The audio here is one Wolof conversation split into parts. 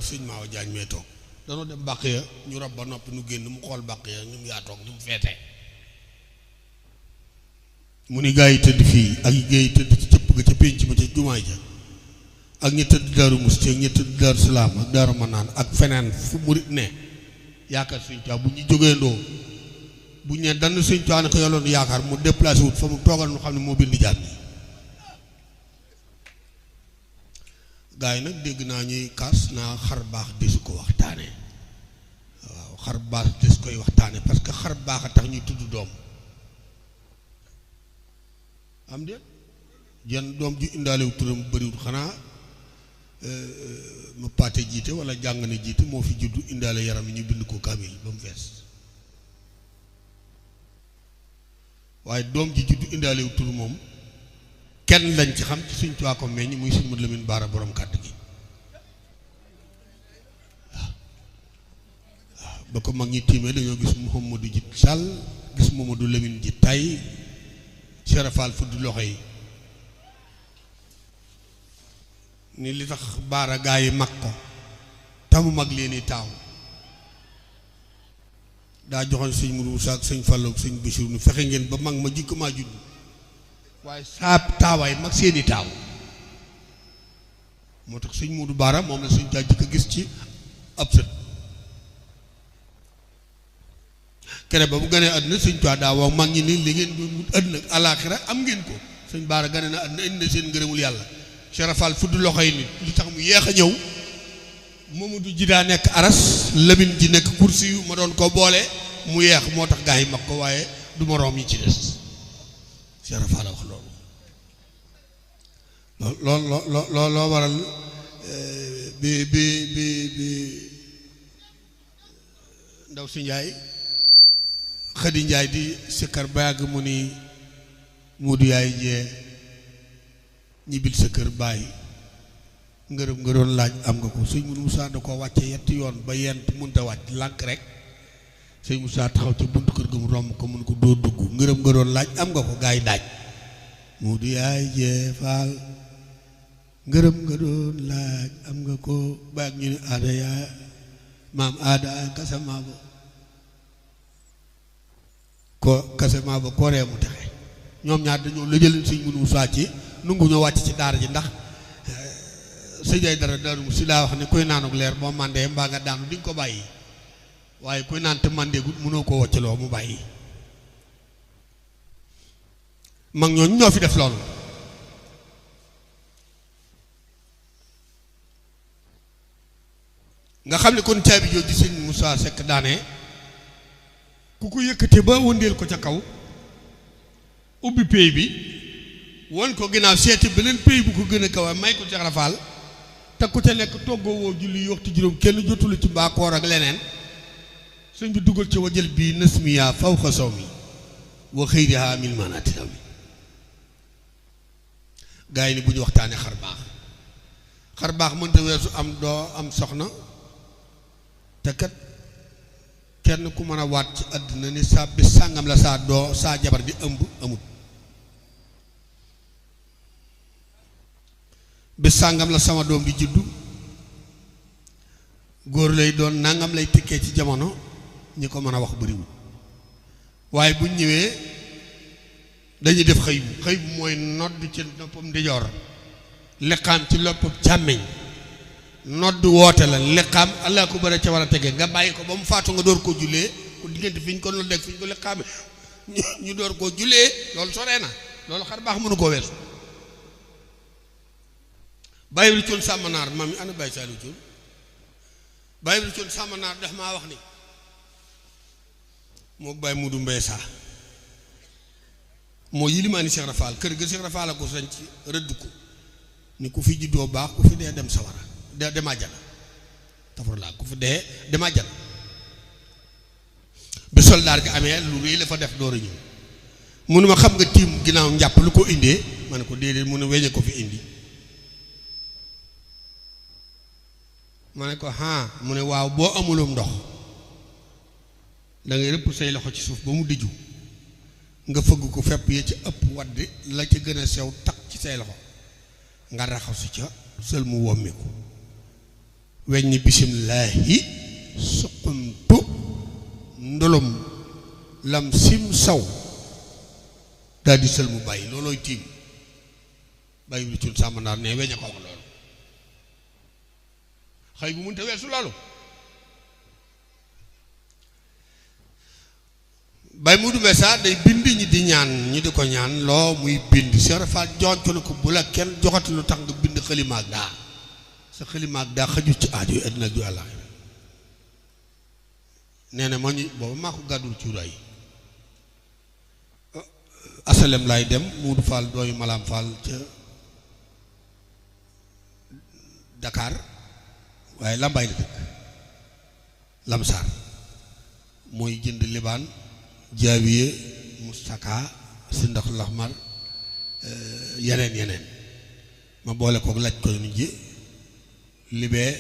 sëñ Maawa Jaañ mee toog danoo dem bàq ya ñu rob ba noppi nu génn mu xool bàq ya ñu yaa toog ñu mu feete mu ni gaa yi tëdd fii ak gaa yi tëdd ci cëpp ga ca pénc ba ca jumaay ja ak ñi tëdd Daaru Musti ak ñi tëdd Daaru Salaam ak Daaru Manaan ak feneen fu murit ne yaakaar Sëñ Tuubaa bu ñu jógeendoo bu ñu ne dann Sëñ Tuubaa ne ko yoloon yaakaar mu déplacé wut fa mu toogal nu xam ne moo bind jaam ñi gaa yi nag dégg naa ñuy kaas naa xar baax desu ko waxtaane waaw xar baax des koy waxtaane parce que xar baax a tax ñuy tudd doom am de jenn doom ju indaalewu turam bëriwul xanaa ma paate jiite wala jàng na jiite moo fi juddu indaale yaram yi ñu bind ko kaamil ba mu fees waaye doom ji juddu indaalewu tur moom kenn lañ ci xam ci Sëñ Tuubaa ko meññ muy Sëñ Madu Lamin Baara borom kàddu gi waaw ba ko mag ñi tiimee dañoo gis Mouhamadou ji Sall gis Mamadou Lamine ji tay Serafal fudd loxo yi ni li tax baara gaa yi mag ko tamu mag leen i taaw daa joxoon sëñ Mourou Moussa ak sëñ Fallou ak sëñ Bachir nu fexe ngeen ba mag ma jikko maa judd waaye saab taawaay mag seeni taaw moo tax sëñ Mourou Baara moom la sëñ taa jëkk a gis ci ab sët kere ba bu gënee àdduna sëñ Tuubaa daa wax mag ñi ni li ngeen doon wut àdduna ak alaaxira am ngeen ko sëñ Baara gane na àdduna indi na seen ngërëmul yàlla Serafal fudd loxo yi nit li tax mu yeex a ñëw Mamadou ji daa nekk aras Lamine ji nekk kursi yu ma doon ko boole mu yeex moo tax gaa yi mag ko waaye du moroom yi ci des Serafal wax loolu waral bi ndaw si Njaay Xadi Njaay di sikkar ba yàgg mu ni Moodu yaay jee ñibbil sa kër bàyyi ngërëm nga doon laaj am nga ko sëñ Moussa da ko wàcce yetti yoon ba yent munta wàcc lànk rek sëñ Moussa taxaw ca buntu kër ga mu romb ko mun ko doo dugg ngërëm nga doon laaj am nga ko gaa yi daaj Moodu yaay jee faal ngërëm nga doon laaj am nga ko baag ñu ne aada yaa maam aada kasamaabo ko kasamaabo ko ree mu texe ñoom ñaar dañoo lëjël sëñ Moussa ci nungu ñoo wàcc ci daara ji ndax sëñ ay dara Daaru Musti daa wax ne kuy naanuk leer boo màndee mbaa nga daanu di nga ko bàyyi waaye kuy naan te màndeegut mënoo koo waccaloo mu bàyyi mag ñooñu ñoo fi def loolu nga xam ne kon caabi jooju sëñ Moussa Seck daane ku ko yëkkate ba wëndeel ko ca kaw ubbi pay bi won ko ginnaaw seeti beneen pay bu ko gën a kaw may ko Cheikh Rafal te ku ca nekk toggoo woo julli waxtu juróom kenn jotulu ci mbaa koor ak leneen sëñ bi dugal ci wajël bii nasmiya fawqa sawmi wa xëyriha min manati sawmi gaa yi ni bu ñu waxtaanee xar baax mënta weesu am doo am soxna te kat kenn ku mën a waat ci àddina ni saa bis sàngam la saa doo saa jabar di ëmb amut bis sàngam la sama doom di juddu góor lay doon nangam lay tikkee ci jamono ñi ko mën a wax bëriwul waaye buñ ñëwee dañuy def xëy bu mooy nodd ci noppam ndijoor liqaam ci loppam càmmeñ nodd woote la liqaam allah ko bëre ca war a tege nga bàyyi ko ba mu faatu nga door koo jullee ku diggante fi ñu ko noddee fi ñu ko liqaame ñu door koo jullee loolu soree na loolu xar baax mënu koo weesu bàyyi lu coon sàmmanaar maam yi ana bàyyi saaliw coon bàyyi lu coon sàmmanaar daf maa wax ni moo bàyyi mudu mbay saa moo yilimaani Cheikh Rafal kër ga Cheikh Rafal a ko sañ ci rëdd ko ni ku fi juddoo baax ku fi dee dem sawara dem àjjana tafar ku fi dee dem àjjana bi soldaar gi amee lu rëy la fa def door a ñëw munu ma xam nga tiim ginnaaw njàpp lu ko indee ma ne ko déedéet mu ne weñe ko fi indi ma ne ko mu ne waaw boo amulum ndox da ngay rëpp say loxo ci suuf ba mu diju nga fëgg ko fepp ya ci ëpp waddi la ca gën a sew takk ci say loxo nga raxasu ca sël mu wommiku weñ ni bisimilahi suqumtu ndolom lam sim saw daal di sël mu bàyyi loolooy tiim bàyyi bi cun sàmm naar ne weñ a ko wax loolu xëy bu mënta weesu loolu bay mu dumee saa day bind ñi di ñaan ñi di ko ñaan loo muy bind Cheikh Rafal jonco na ko bu la kenn joxati lu tax nga bind xalimaag daa sa xalimaag daa xajul ci aajo yi àddina ju àlla nee na ma ñu booba maa ko gàddul cuuraay asalem laay dem Muudu Fall dooyu Malaam Fall ca Dakar waaye Lambaay la dëkk Lamsaar mooy jënd libaan jaawiye mustaka si ndox laxmar yeneen ma boole kook laaj ko nu ji libee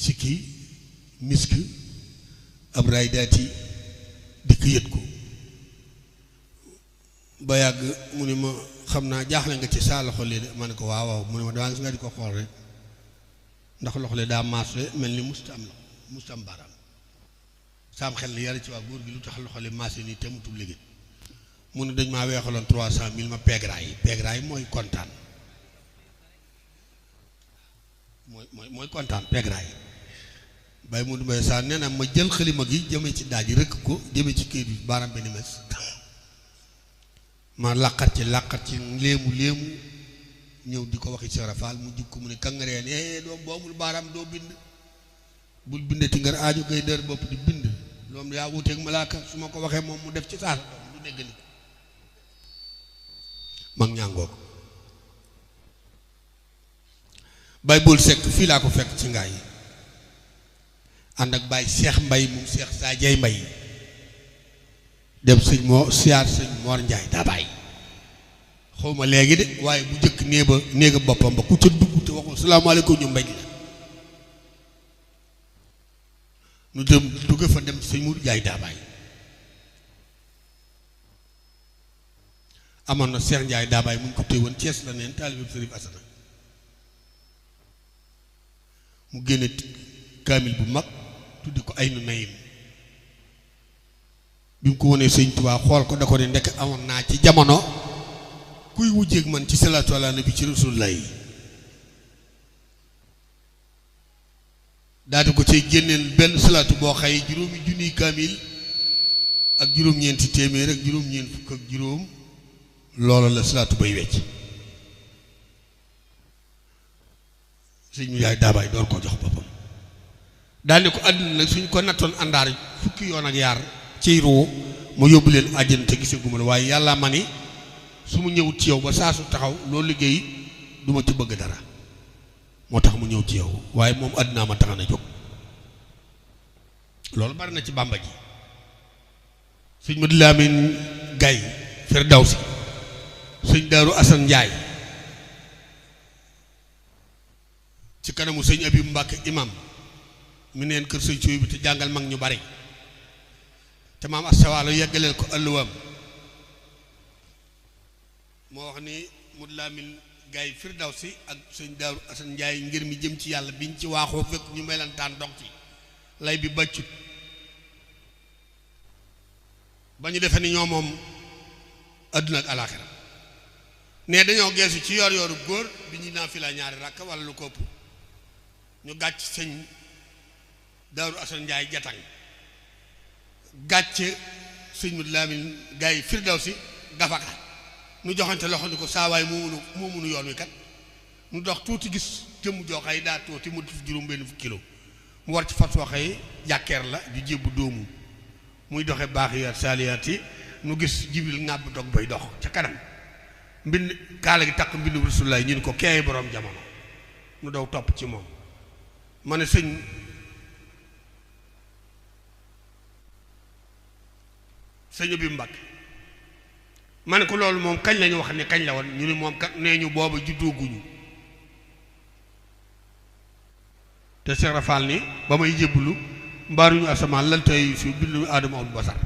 sikki misk ab ray daati dikk yët ko ba yàgg mu ni ma xam naa jaaxle nga ci saa loxo lee de ma ne ko waaw waaw mu ne ma damaa gis nga di ko xool rek ndax loxo lee daa maasle mel ni musta am baaraam saam xel ni yàlla ci waa góor gi lu tax loxo lee maasle nii te mu tub léegi mu ne dañ maa weexaloon 300.000 ma peegraay mooy kontaan mooy kontaan peegraay bay mu dumee saa nee na ma jël xalima gi jëmee ci daaj rëkk ko jëmee ci kër bi baaraam benn mes ma làqat ci léemu ñëw di ko waxi Cheikh Rafal mu jub ko mu ne kangareen doom boo amul baaraam doo bind bul bindati ngar aaju gay dër bopp di bind loolu yaa wuteeg malaaka su ma ko waxee moom mu def ci saasa doom du dégg ni mag ñàngoo ko bay bul sekk fii laa ko fekk ci ngaay yi ànd ak Baye Cheikh Mbay moom Cheikh Saajay Mbay dem sëñ moo siyaar sëñ Mor Njaay daa bàyyi xawma léegi de waaye bu njëkk néega boppam ba ku ca dugg te waxul salaamaaleykum ñu mbéj la nu dem dugg fa dem sëñ Mour Njaay daa bàyyi amoon na Cheikh Njaay daa bàyyi mu ngi ko téye woon Cees la neen taalibe Sëriñ Asana mu génne kaamil bu mag tuddi ko ay nu nayim bi mu ko wonee sëñ Tuubaa xool ko da ko ne ndekk amoon naa ci jamono kuy wujjeeg man ci salaatu ala nabi ci rasulullah yi daal di ko cay génneel benn salaatu boo xëy juróomi junniy kaamil ak juróom-ñeenti téeméer ak juróom-ñeent fukk ak juróom loolu la salaatu bay wecc sëñ mu yaay daabaay door koo jox boppam daal ne ko àddina nag suñ ko nattoon àndaar fukki yoon ak yaar ciy ruu ma yóbbu leen àjjana te gisee guma la waaye yàlla ma ni su mu ñëwut ci yow ba saa su taxaw loolu liggéey du ma ci bëgg dara moo tax mu ñëw ci yow waaye moom àddinaa ma tax na jóg loolu bari na ci bàmba ji sëñ Madu Lamin Gay Firdawsi sëñ Daaru Asan Njaay ci kanamu sëñ Abib Mbàkke imam mu neen kër sëñ Sooy bi te jàngal mag ñu bari te maam astawaalo yeggaleel ko ëlluwam moo wax ni Madu Lamin Gaay Firdawsi ak sëñ Daaru Asan Njaay ngir mi jëm ci yàlla biñ ci waaxoo fekk ñu melantaan dog ci lay bi bàccut ba ñu defe ni ñoo moom adduna ak alaaxira ne dañoo geesu ci yor yoru góor bi ñu naafila ñaari rakk wala lu ko ëpp ñu gàcc sëñ Daaru Asan Njaay jatang gàcc sëñ Madu Lamin Gaay Firdawsi gafaka nu joxante loxo ni ko saawaay moo munu yoon wi kat nu dox tuuti gis jëmm jooxay daa tuuti mu def juróom benn fukki kilo mu war ci fas waxee jàkkeer la di jébbu doomu muy doxe baax yaat saaliyaat yi nu gis Jibril ŋàbb dog bay dox ca kanam mbind kaala gi takk mbindu Rasulullaay ñu ni ko keey boroom jamono nu daw topp ci moom ma ne sëñ bi Mbàkke ma ne ko loolu moom kañ lañu wax ne kañ la woon ñu ni moom kat nee ñu booba juddooguñu te Cheikh Rafal ni ba may jébbalu mbaaruñu asamaan lan tey fi bindu aadama awul basar